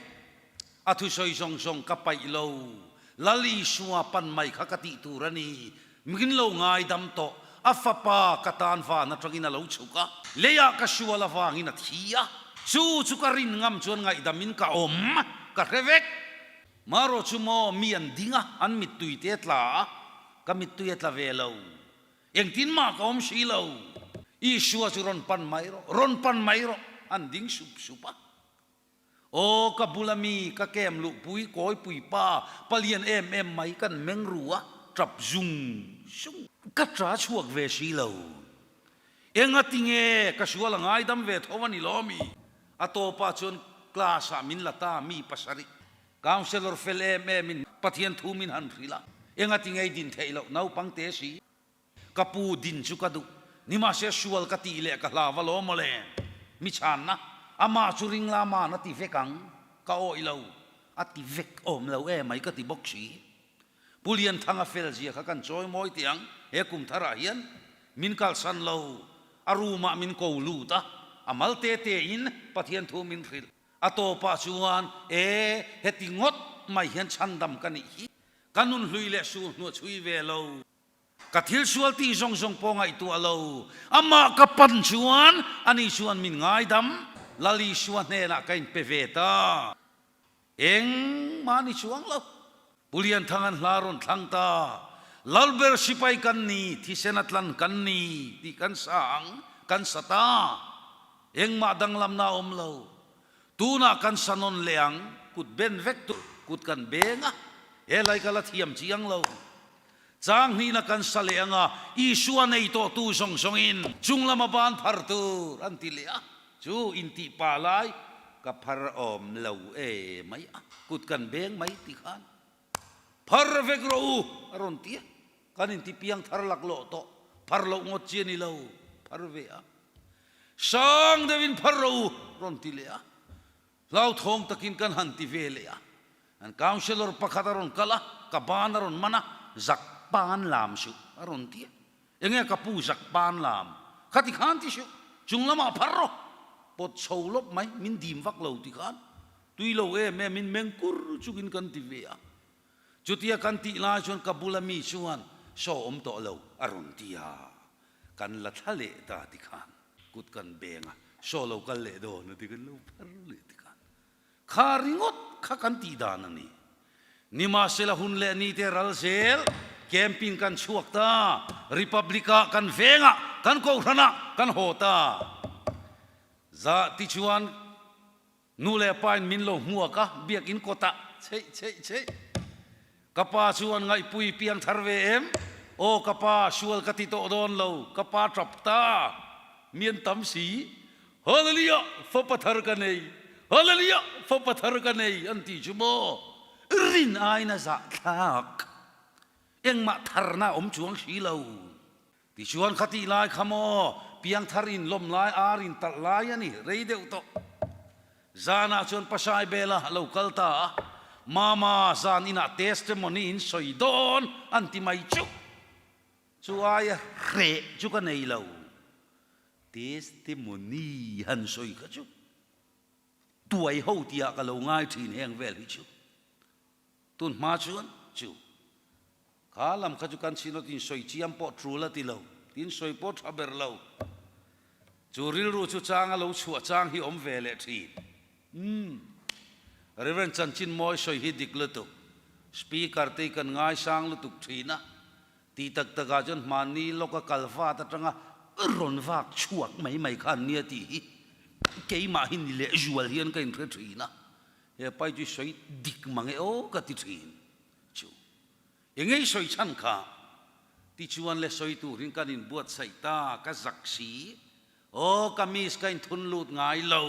a thusawi zawng zawng ka paih lo, Lal Isua pan mai kha ka tih tur a ni, min lo ngaidam tawh, a fapa ka tan van atangin a lo chhuk a, leiah ka sual avangin a thi a, chu chu ka rin ngam chuan ngaihdamin ka awm, ka hre vek. Marawh chu maw mi an ding a, an mittui te a tla a, ka mittui a tla ve lo. Engtin mah ka awm si lo. Isua chu rawn pan mai rawh, rawn pan mai rawh, an ding sup sup a. Aw, ka bula mi, ka kem luhpui, kawipui pa, palian em em mai kan meng ru a, tap zung zung. Ka ta chhuak ve si lo. Engati nge ka sual a ngaidam ve tho a ni lo mi? A tawpah chuan class ah min la ta mi pasarih. Councellor fel em em in Pathian thu min han hrilh a, engati ngei din theih loh naupang te si. Ka pu din chu ka duh, nimahse sual ka tih leh ka hlau alawm mawle. Mi chhanna, amah chu ring la man a ti vek ang, ka awih lo, a ti vek awm lo emai ka ti bawk si. Pu Lianthanga fel zia kha kan chawi mawi teh ang, he kum tharah hian min kalsan lo, a room ah min ko lut a, a mal te te in Pathian thu min hrilh. A tawpah chuan, E, heti ngawt mai hian chhandam ka nih hi. Ka nun hlui leh sur hnuah chhui ve lo. Ka thil sual tih zawng zawng pawh ngaihtuah lo. Amah ka pan chuan ani chuan min ngaidam. Lal Isua hnenah ka inpe ve ta. Engmah ni chuang lo. Pu Lianthang an hla rawn thlang ta. Lalber sipai kan ni, thisen a tlan kan ni tih kan sa ang, kan sa ta. Engmah danglamna a awm lo. Tunah kan sa nawn leh ang, kut ben vek tur, kut kan beng a, helai ka la thiam chiang lo. Chang hnihna kan sa leh ang a, Isua nei tawhtu zawng zawngin chunglama ban phar tur an ti leh a. Chu intih pa lai ka phar awm lo e mai a, kut kan beng mai ti khan phar vek rawh u a rawn ti a, kan inti piang thar laklawh tawh, phar loh ngawt chi a ni lo, phar ve a, sang deuhin phar rawh u rawn ti leh a, hlauthawng takin kan han ti ve leh a, an councillor pakhat a rawn kal a, ka ban a rawn man a, zak pan lam suh a rawn ti a. Enge ka pu zak pan lam kha ti khan ti suh, chung lamah phar rawh, pawt chho lawp mai, min dim vak lo ti khan tui lo em em in meng kur chungin kan ti ve a. Chutia kan tih lai chuan ka bula mi chuan saw awm tawh lo a rawn ti a, kan la thla leh ta ti khan kut kan beng a, saw lo kal leh dawn a ti kan lo phar leh ti khan Kha ringawt kha kan tih dan a ni. Nimahsela hun leh ni te ral zel camping kan chhuak ta, Republic-ah kan vengah, kan kohhranah kan haw ta. Zah tichuan nu leh pain min lo hmuak a, biakin kawtah cheih cheih cheih. Ka pa chuan ngaihpui piang thar ve em? Aw ka pa, sual ka ti tawh dawn lo, ka pa tap ta. Mi an tam si. Hallelujah, fapa thar ka nei, Hallelujah, fapa thar ka nei an ti chu maw? Rin aiin a zahthlak. Engmah tharna a awm chuang si lo. Tichuan khatih lai kha maw piangthar in lawm lai ar in talh lai a ni rei deuh tawh. Zanah chuan Pasai Bela a lo kal ta a, Mama zan inah testimony in sawi dawn an ti mai chu. Chu aia hreh chu ka nei lo. Testimony han sawi kha chu tuai ho tihah ka lo ngai thin heng vel hi chu. Tun hma chuan chu. Kha lam kha chu kan synod in sawi chiam pawh tul a ti lo, tin sawi pawh tha ber lo. Chu rilru chu chang a lo chhuah chang hi awm ve leh thin. Umm. Rev. Chanchin Mawi sawi hi dik lutuk. Speaker te hi kan ngaisang lutuk thin a. Tih tak takah chuan hmanni lawka kal vat atanga rawn vak chhuak mai mai kha an nia tih hi keimah hi ni leh zual hian ka inhre thin a. He pai chu sawi dik mang e aw ka ti thin chu. Engei sawi chhan kha tichuan le sawi turin kan inbuatsaih ta ka zak si. Aw kamis ka inthun lut ngai lo.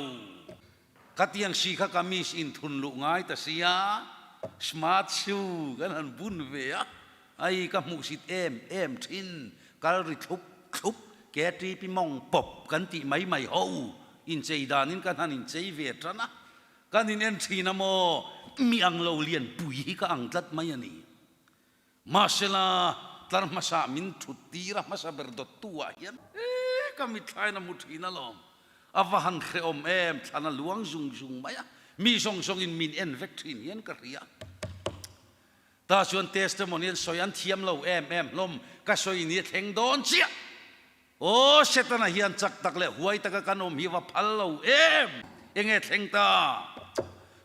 Ka tiang si kha kamis inthun luh ngai ta sia, smart shoe kan han bun ve a, ai ka hmuhsit em em thin, kal ri thlup thlup, KTP mawng pawp kan tih mai mai ho, inchei danin kan han inchei ve tan a, kan in en thin a maw, mi ang lo lian pui hi ka ang tlat mai a ni. Mahsela, tlar hmasa min thut tir a hmasa ber dawttu ah hian e ka mitthlain a mu thin alawm. A va han hrehawm em, thlan a luang zung zung mai a, mi zawng zawng in min en vek thin hian ka hria. Tah chuan testimony an sawi an thiam lo em em hlawm, ka sawi ni a thleng dawn chiah. Aw, Setana hian chak tak leh huai taka kan awm hi va phal lo em! Enge thleng ta?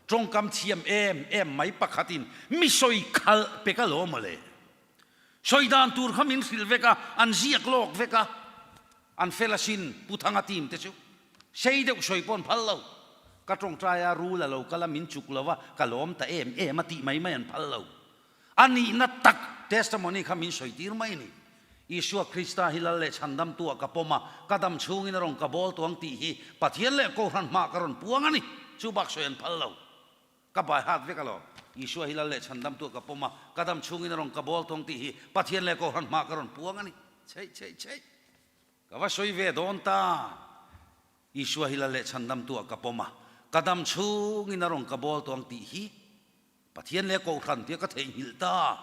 Tawngkam thiam em em mai pakhatin mi sawi khalh pek alawm mawle. Sawi dan tur kha min hrilh vek a, an ziak lawk vek a, an fel asin Pu Thanga team te chu. Sei deuh sawi pawh an phal lo. Ka tawngtai a, rul a lo kal a, min chuk lo a, ka lawm ta em em a tih mai mai an phal lo. A nihna tak testimony kha min sawi tir mai a ni. Isua Krista hi Lal leh Chhandamtu ah ka pawm a, ka dam chhungin a rawn ka bawl tuang tih hi Pathian leh Kohhran hmaah ka rawn puang a ni. Chu bak sawi an phal lo. Ka bai hat vek alawm. Isua hi Lal leh Chhandamtu ah ka pawm a, ka dam chhungin a rawn ka bawl tuang tih hi Pathian leh Kohhran hmaah ka rawn puang a ni. Chheih chheih chheih. Ka va sawi ve dawn ta. Isua hi Lal leh Chhandamtu ah ka pawm a, ka dam chhungin a rawn ka bawl tuang tih hi Pathian leh Kohhran tia ka theihnghilh ta.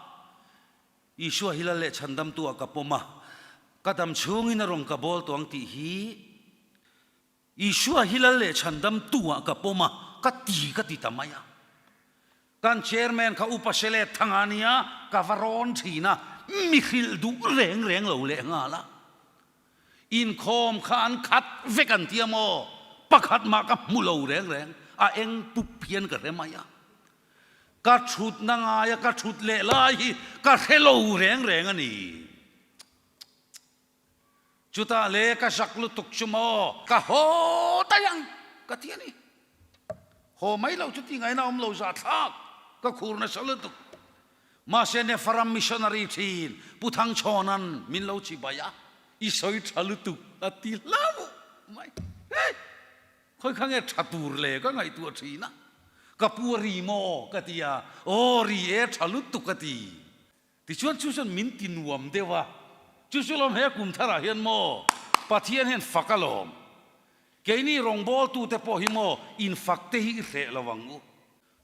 Isua hi Lal leh Chhandamtu ah ka pawm a, ka dam chhungin a rawn ka bawl tawh ang tih hi Isua hi Lal leh Chhandamtu ah ka pawm a, ka ti ka ti ta mai a. Kan Chairman kha Upa Sele Thanga nia ka va rawn thin a, mi hrilh duh reng reng lo leh nghal a. Inkhawm kha an khat vek an ti a maw? Pakhat mah ka hmu lo reng reng, a eng pup hian ka hre mai a. Ka thutna ngaia ka thut leh lai hi ka hre lo reng reng a ni. Chutah le ka zak lutuk chu maw? Ka haw daih ang ka ti a ni. Haw mai lo chu tingaina awm lo zahthlak ka khur nasa lutuk. Mahse Nepharam missionary thin Pu Thangchhawna'n min lo chibai a, i sawi tha lutuk a ti hlauh mai. Hei! Khawi kha nge tha tur le ka ngaihtuah thin a, ka pu a ri maw ka ti a, aw ri e tha lutuk a ti. Tichuan chu chuan min ti nuam deuh a, chu chu lawm he kum tharah hian maw Pathian hian fak alawm. Keini rawngbawltute pawh hi maw infak te hi i hreh lo ang u.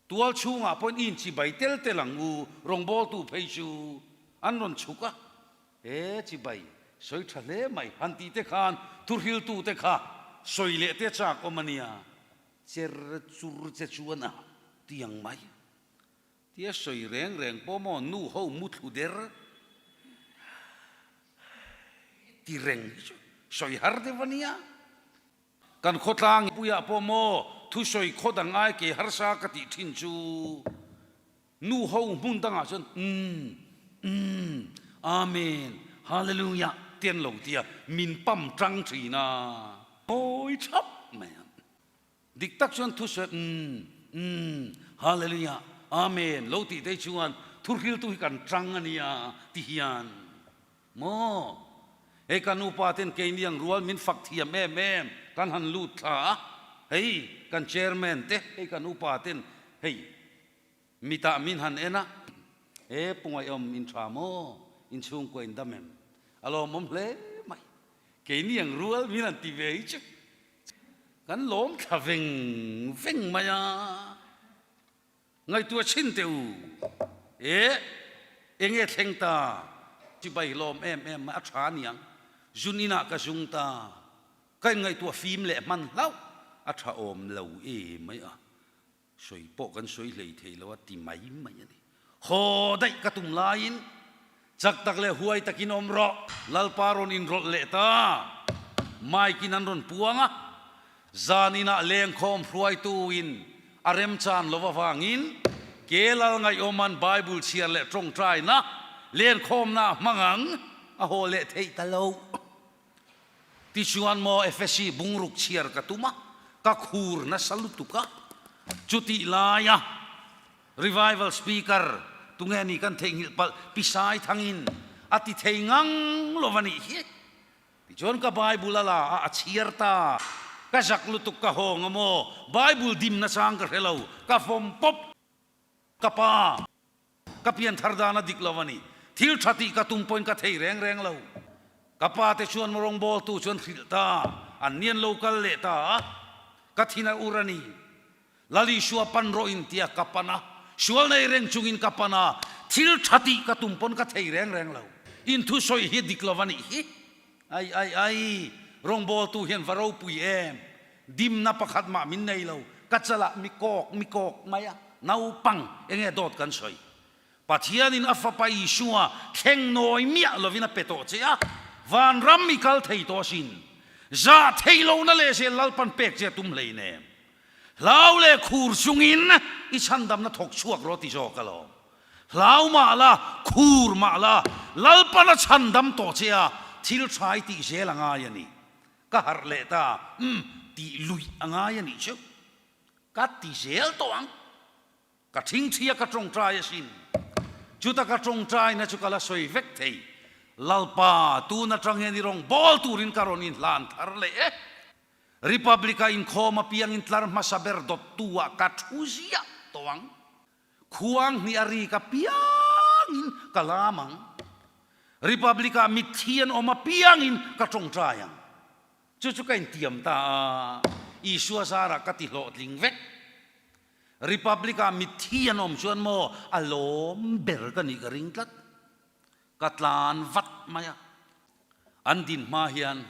Tual chhungah pawhin i inchibai tel tel ang u, rawngbawltu phei chu an rawn chhuk a, He chibai sawi tha hle mai han tih te khan thuhriltute kha sawi leh te chak awm a nia, cher chur che chuan a ti ang mai. Tia sawi reng reng pawh maw nu ho muthlu der ti reng hi chu sawi har deuh a nia. Kan khawtlang puiah pawh maw thusawi khaw dang ai ke harsa ka tih thin chu nu ho hmun dangah chuan umm umm Amen Hallelujah te an lo ti a, min pam tang thin a, ngawi thap mai a. Dik tak chuan thusawi umm umm Hallelujah Amen lo tih te chuan thuhriltu hi kan tang a nia ti hian Maw? Hei ka nupa ten keini ang rual min fak thiam em em, kan han lut thla a, hei kan chairman te, hei ka nupa ten hei mitah min han en a, he Pungaihawm in tha maw, in chhungkua in dam em? A lawmawm hle mai, keini ang rual min han ti ve hi chu kan lawm thla veng veng mai a. Ngaihtuah chhin teh u. E, enge thleng ta? Chibai lawm em em mai, a tha aniang. Zun inah ka zung ta. Ka inngaihtuah fim leh hman hlauh, a tha awm lo e mai a. Sawi pawh kan sawi hlei thei lo a ti mai mai a ni. Haw daih ka tum laiin. Chak tak leh huai takin awm rawh. Lalpa rawn inrawlh leh ta. Mike in an rawn puang a, zan inah lengkhawm hruaitu in a remchan lo avangin ke lal ngaihawman Bible chhiar leh tawngtaina lenkhawmna a hmang ang a haw leh theih ta lo. Tichuan maw Efesi bungruk chhiar ka tum a, ka khur nasa lutuk a, chutih laia Revival Speaker tunge ni kan theihnghilh palh Pisai thangin a ti thei ngang lo va nih hi. Tichuan ka Bible a la a, a chhiar ta. Ka zak lutuk ka hawng a maw, Bible dimna chang ka hre lo, ka vawm pawp. Ka pa, ka pian thar dan a dik lo a ni. Thil tha tih ka tum pawhin ka thei reng reng lo. Ka pa te chuan rawngbawltu chuan hrilh ta, an nian lo kal leh ta a, ka thin a ur a ni. Lal Isua pan rawh in tia ka pan a, sual nei reng chungin ka pan a, thil tha tih ka tum pawn ka thei reng reng lo. In thusawi hi dik lo a nih hi. Ai ai ai, rawngbawltu hian va ropui em? Dimna pakhat mah min nei lo, ka chalah mi kawk mi kawk mai a, naupang enge dawt kan sawi. Pathianin a Fapa Isua thleng nawi miah lovin a pe tawh che a, vanram i kal thei tawh asin. Zah theih lohna leh zel Lalpan pek che a tum hleinem. Hlau leh khur chungin i chhandamna thawk chhuak rawh ti zawk alawm. Hlau mah la, khur mah la, Lalpan a chhandam tawh che a, thil tha i tih zel a ngai a ni. Ka harh leh ta, umm, tih luih a ngai a nih chu. Ka ti zel tawh ang. Ka thingthia ka tawngtai asin. Chuta ka tawngtaina chu ka la sawi vek thei. Lalpa, tun atang hian i rawn bawl turin ka rawn inhlan thar leh e. Republic-a inkhawm apiangin tlar hmasa ber dawttu ah ka thu ziah tawh ang. Khuang hnih a rik apiangin ka lam ang. Republic-ah mitthi an awm apiangin ka tawngtai ang. Chu chu ka intiam ta a, Isua zarah ka ti hlawhtling vek. Republic-ah mitthi an awm chuan maw a lawm ber ka nih ka ring tlat. Ka tlan vat mai a, an din hma hian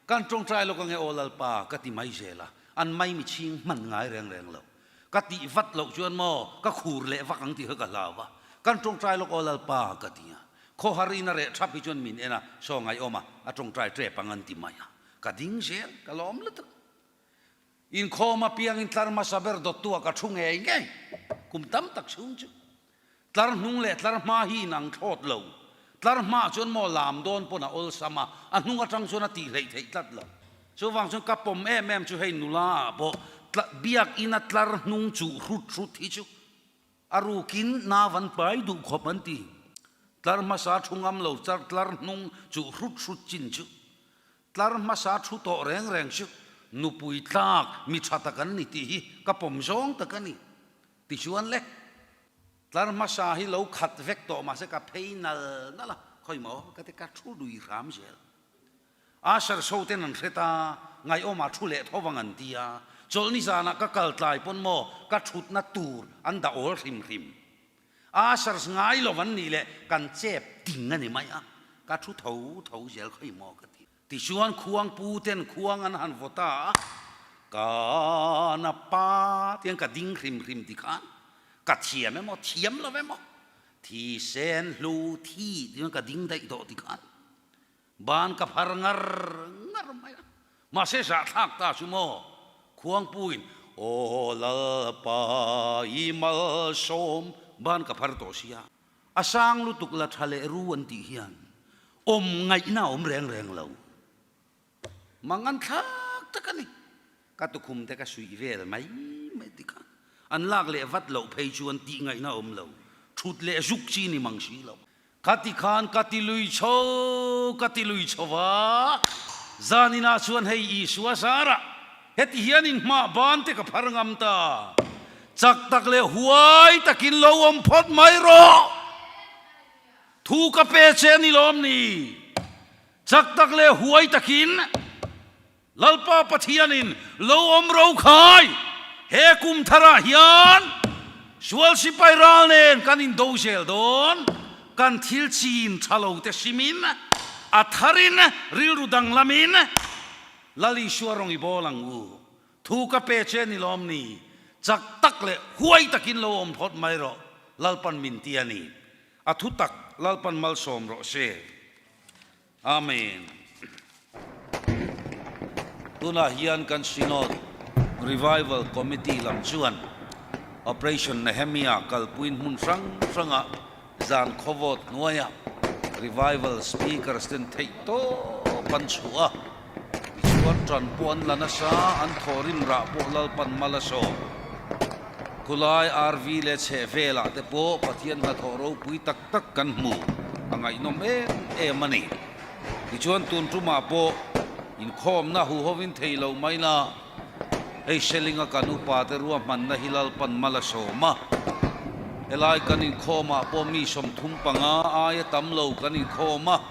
kan tawngtai lawk ange aw Lalpa ka ti mai zel a, an mai mi chhing hman ngai reng reng lo. Ka tih vat loh chuan maw ka khur leh vak ang tih kha ka hlau a, kan tawngtai lawk aw Lalpa ka ti a, khawhar in a reh thap hi chuan min en a, saw ngaihawm a, a tawngtai tep ang an ti mai a, ka ding zel, ka lawm lutuk. Inkhawm apiangin tlar hmasa ber dawttu ah ka thu ngei ngei, kum tam tak chhung chu. Tlar hnung leh tlar hma hi inang thlawt lo. Tlar hmaah chuan maw lam dawn pawn a awlsam a, a hnung atang chuan a tih hleih theih tlat lo. Chuvang chuan ka pawm em em chu hei nula ah pawh biakinn a tlar hnung chuh hrut hrut hi chu a rukin nau an pai duh khawp an ti. Tlar hmasa thu ngam lo tlar hnung chuh hrut hrut chin chu tlar hmasa thu tawh reng reng chu nupui tlak mi tha tak an ni tih hi ka pawm zawng tak a ni. Tichuan le, tlar hmasa hi lo khat vek tawh mahse ka phei nal nal a, khawi maw ka ti ka thu lui hram zel. Asher so ten an hre ta, ngaihawmah thu leh tho vang an ti a, chawlhni zanah ka kal tlai pawn maw ka thutna tur an dah awl hrim hrim. Ashers ngai lo an nih leh kan chep ting a ni mai a, ka thu tho tho zel khawi maw ka ti. Tichuan khuang pu ten khuang an han vaw ta a, ka na pa tiang ka ding hrim hrim ti khan ka thiam emaw thiam lo emaw thi sen hlu thi tichuan ka ding daih tawh ti khan ban ka phar ngar ngar mai a, mahse zahthlak ta chu maw khuang pu in aw Lalpa i malsawm ban ka phar tawh sia. A sang lutuk la tha leh ru an tih hian awm ngaihna a awm reng reng lo. Mang an thlak tak a ni. Ka tukhum te ka suih vel mai mai ti kha. An lak leh vat loh phei chuan tih ngaihna a awm lo. Thut leh zuk chi ni mang si lo. Ka ti khan ka ti lui chho, ka ti lui chho va. Zaninah chuan hei Isua zarah heti hian inhmah ban te ka phar ngam ta. Chak tak leh huai takin lo awm phawt mai rawh. Thu ka pe che a ni lawm ni? Chak tak leh huai takin Lalpa Pathianin lo awm ro khai. He kum tharah hian sual sipai ral nen kan indo zel dawn. Kan thil chin tha lo te simin a tharin rilru danglamin Lal Isua rawng i bawl ang u. Thu ka pe che ni lawm ni? Chak tak leh huai takin lo awm phawt mai rawh, Lalpan min ti a ni. A thu tak Lalpan malsawm rawh se. Amen. Tunah hian kan Synod Revival Committee lam chuan Operation Nehemia kalpuiin hmun hrang hrangah zan khawvawt hnuaia Revival Speakers ten theih tawp an chhuah a, tichuan tan pawh an la nasa, an thawhrim rah pawh Lalpan mal a sawm. Khulai RV leh chhehvelah te pawh Pathian hnathawh ropui tak tak kan hmu a ngaihnawm em em a ni. Tichuan tun tumah pawh inkhawmna huhovin thei lo mai la, hei Selinga kan upa te ruahmanna hi Lalpan mal a sawm a. Helai kan inkhawmah pawh mi 35 aia tam lo kan inkhawm a,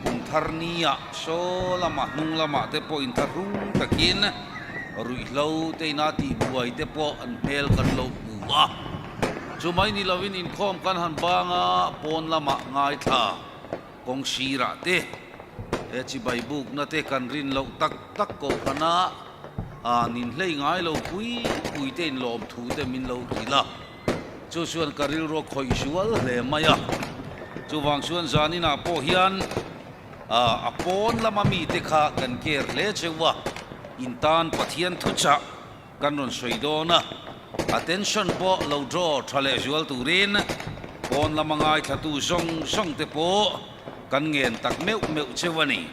kum thar nia saw lamah hnung lamah te pawh inthahrung takin ruihhlo te ina tihbuai te pawh an hmel kan lo hmu a. Chu mai ni lovin inkhawm kan han bang a, pawn lamah ngaithla kawng sirah te he chibai bukna te kan rin loh tak tak kohhran a, an inhlei ngai lo pui pui te inlawm thu te min lo hrilh a. Chu chuan ka rilru a khawih zual hle mai a, chuvang chuan zaninah pawh hian a pawn lama mite kha kan care hle cheu a, intan Pathian thuchah kan rawn sawi dawn a, attention pawh lo draw tha leh zual turin pawn lama ngaithlatu zawng zawng te pawh kan ngen tak meuh meuh cheu a ni.